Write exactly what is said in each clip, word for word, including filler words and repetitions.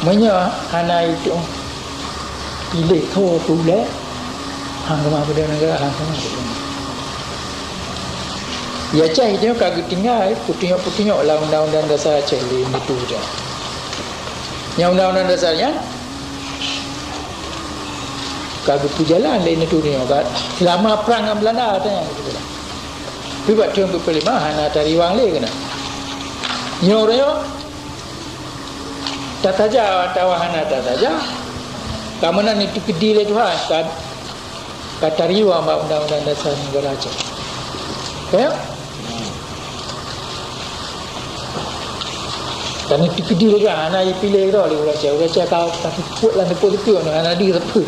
Meunyoe hana itu piléh tho keu ulée, hana keumah peudeueng neugara, hana keumah peudeueng. Ya, cai itu ka geutinggai peutunyok-peutunyok lam Undang-Undang Dasar Aceh lé neuturi. Nyang Undang-Undang Dasar nyan ka geupeujalan lé neuturi nyoe ka seulama prang ngon Beulanda, tanyong. Tapi bak thôn peuet ploh lima hana tariwang lé keunan. Nyoe uroe nyoe tataja atawa hana tataja, ka meunan itu keudeh lé Tuhan, ka, ka tariwang bak Undang-Undang Dasar Negara Aceh. Ya? Dan itu keudeh lé Tuhan, hana jipiléh droe lé ureuëng Aceh. Ureuëng Aceh ka, ka teupeuet lam teupeu-teupeu, hana di teupeu.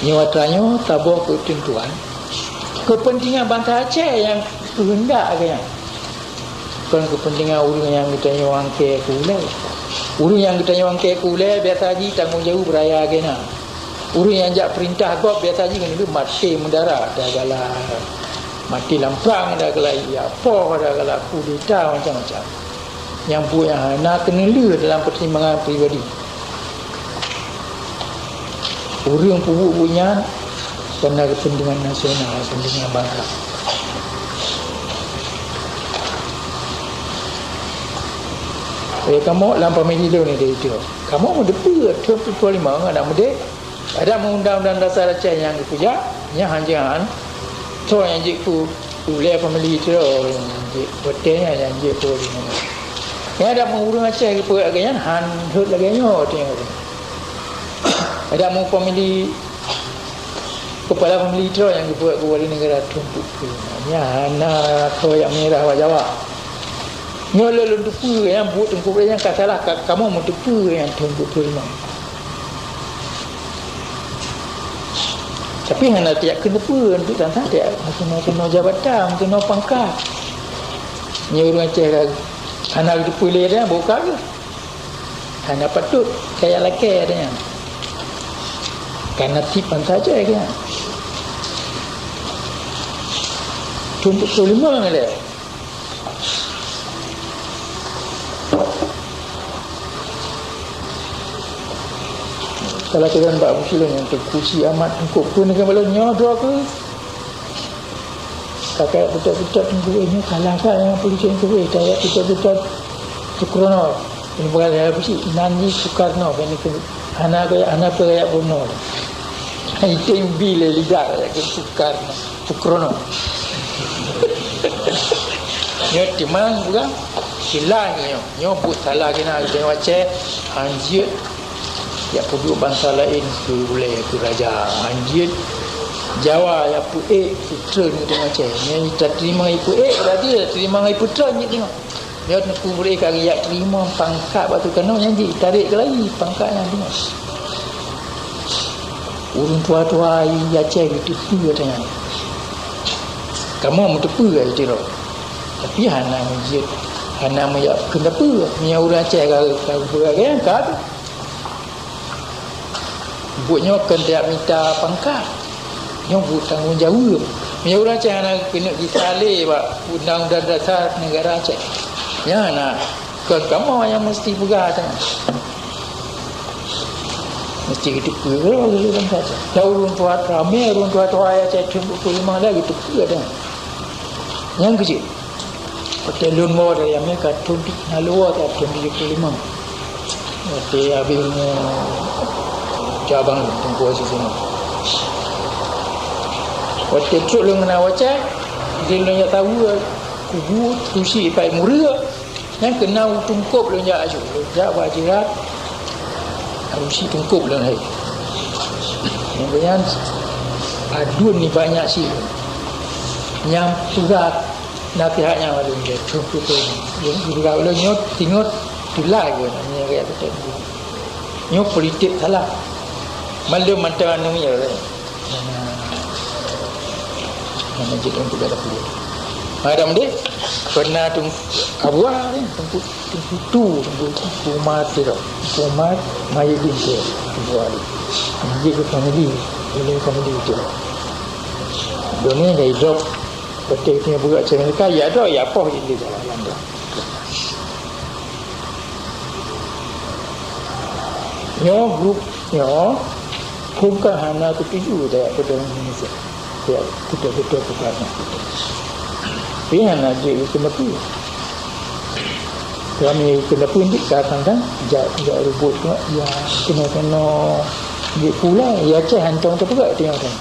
Nyoe atra nyoe saboh keuteuntuan keupeuntengan bansa Aceh nyang keuheundak lagée nyan. Kon keupeuntengan ureuëng nyang geutanyoe angkée keu ulée. Ureuëng nyang geutanyoe angkée keu ulée biasa jih tanggong jaweueb raya lagée na. Ureuëng nyang jak peurintah gob biasa jih keuneuk maté meudara, dagala maté lam prang, dagala jak poh, dagala kudeta, macam-macam. Nyang buet nyang hana keuneulheueh dalam peutimbangan pribadi. Ureuëng peubuet buet nyan karena keupeuntengan nasional, keupeuntengan bansa. Eh, kamoe lam famili lôn ni dari tu. Kamoe meuteupeue thôn peuet ploh lima ngon aneuk muda. Adak meu Undang-Undang Dasar Aceh nyang geupeujak, nyan hanjeuet. Soe nyang jeuet keu ulée famili tu, nyang jeuet watée nyan, nyang jeuet keu ureuëng nyan. Nyan adak meu ureuëng Aceh geupeugah lagée nyan, han rhot lagée nyoe watée nyan. Adak meu famili, keupala famili tu nyang geupeugah keu wali neugara thôn peuet ploh lima. Nyan hana soe nyang meunyeurah bak Jawa. Nyoe lôn teupeue nyang buet teungku nyan ka salah, ka, kamoe meuteupeue nyang thôn peuet ploh lima. Tapi hana tajak keuneuk peue, untuk tantang tajak meukeunong-keunong jabatan, meukeunong pangkat. Nyoe ureuëng Aceh ka hana geuteupeue lé dah, buka ke? Hana patut kaya lakée dah nyan. Karena tiep bansa Aceh ke nyan. Thôn peuet ploh lima ngalée. Salah keudroe bak Abu Silon nyang teukusi amat eungkôt pun dengan balon nyoe droe keuh. Kakak putôk-putôk teungku eh nyoe kalah ka dengan polisi teungku eh, kakak putôk-putôk Sukrono. Ini bukan saya besi, nan di Sukarno, kan itu. Hana kaya, hana apa kaya Bruno. Itu yang bila lidah kaya ke Sukarno. Sukrono. Nyoe timang bukan silai nyoe. Nyoe buet salah kena geutanyoe Aceh, hanjeuet jak peuduek bansa laén keu ulée keu raja. Hanjeuet Jawa jak peuék keu treun geutanyoe Aceh. Nyoe tateurimong ipeuék, berarti tateurimong ipeutreun jih teungoh. Nyoe teungku bri ka geujak teurimong pangkat bak teuh keunoe nyan jih, tarek keulai pangkat nyan teungoh. Ureuëng tuha-tuha di Aceh geuteupeue ata nyan. Kamoe meuteupeue ai tiro. Tapi hana meujeuet, hana meujak keuneuk peue. Meunyoe ureuëng Aceh ka, ka geupeugah gaya ka tu. Buet nyoe keu tajak mita pangkat. Nyoe buet tanggong jaweueb. Meunyoe ureuëng Aceh hana keuneuk jisalé bak Undang-Undang Dasar Negara Aceh. Nyan na. Kon kamoe nyang meusti peugah ata nyan. Meusti geuteupeue lé ureuëng tuha-tuha. Dan ureuëng tuha ramé, ureuëng tuha-tuha nyang cit teungku lima lé geuteupeue ata nyan. Nyang keujeuet, watée lôn woe dari Amerika thon na lôn woe thon tujoh puluh lima. Watée habéh ngon cabang teungku Aziz nyoe. Watée trok lôn ngon Aceh, di lôn jak tahu kubu tusi ipai mureuek. Nyang keunong teungkôb lôn jak aju, lôn jak bak jirat, alusi teungkôb lôn hai. Nyang keunyan aduen nibak nyak si lôn. Nyang peugah nasihat nyang lôn jai, contoh tu, nyang peugah lôn nyoe, tingot tulai lôn, nyang kaya kata tu. Nyoe politik salah. Maklum mantong anu nyoe. Hana jeuet lôn peugah dapur. Madam deh, pernah tung abuah ni, tungku, tungku tu, tungku, tungku mat tu. Tungku mat, mayit bingkeh, abuah ni. Mayit ke family, oleh family tu. Dunia dah hidup, betul punya burak cerita, ya dah, ya apa je dia jalan dah. Nyoe grup nyoe hukôm ka hana teutuju tajak peudong Indonesia. Ya, beutôi-beutôi peugah nyan. Tapi hana jeuet keu meuteupeue. Kami keuneuk peue, kadang-kadang jak, jak ribot, ya, keunoe-keunoe jeuet pula, ya, ceh hantong teupeugah teuh nyoe.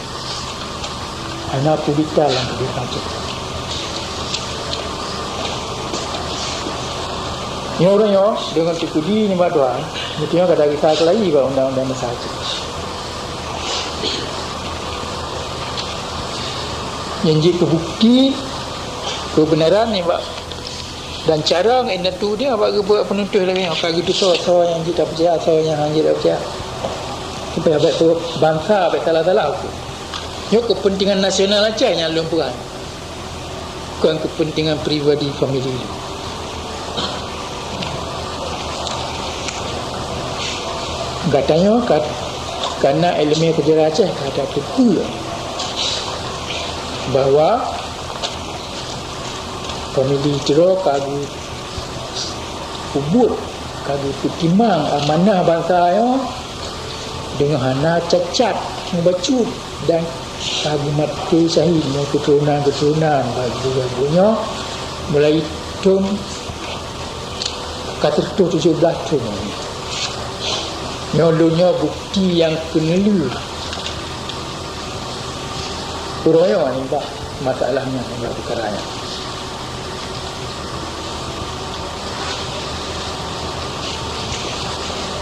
Hana peurintah lam keubiasaan. Nyoe ureueng nyoe deungon sikudi nibak Tuhan, meuteunyoe ka tagisa keulayi bak undang-undang desya Aceh. Nyang jeuet keu bukti keubeunaran nibak dan cara ngon indatu dia bak geubuet peunutôh lagèe nyoe, ka geutusoe soe nyang jeuet tapeucaya, soe nyang hana jeuet tapeucaya. Supaya bèk bansa bèk salah-salah ukeue. Nyoe keupeuntengan nasional Aceh nyang lôn peugah, kon keupeuntengan pribadi famili. Gata nyoe ka, kana ileumèe sejarah Aceh ka tateupeue bahwa famili Tiro ka geu- peubuet, ka geupeutimang amanah bansa nyoe deungon hana cacat meubacut dan ka geumaté syahid ngon keuturonan-keuturonan bak gurée nyoe mulai thon ka sireutoh tujoh blaih thon. Nyoe lôn nyoe bukti nyang keuneulheueh uroe nyoe nibak masalah nyan, nibak peukara nyan.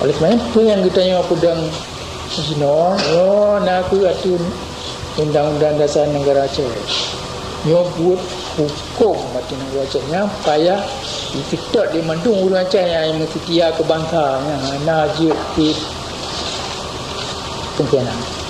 Oleh sebab nyan, peue nyang geutanyoe peudong jinoe, nyoe na kheueh ateueh Undang-undang Dasar Negara Aceh. Nyoe buet hukôm ateueh negara Aceh nyang payah jiseutôt lé mandum ureueng Aceh nyang meuseutia keu bansa, nyang hana jeuet keu pengkhianat.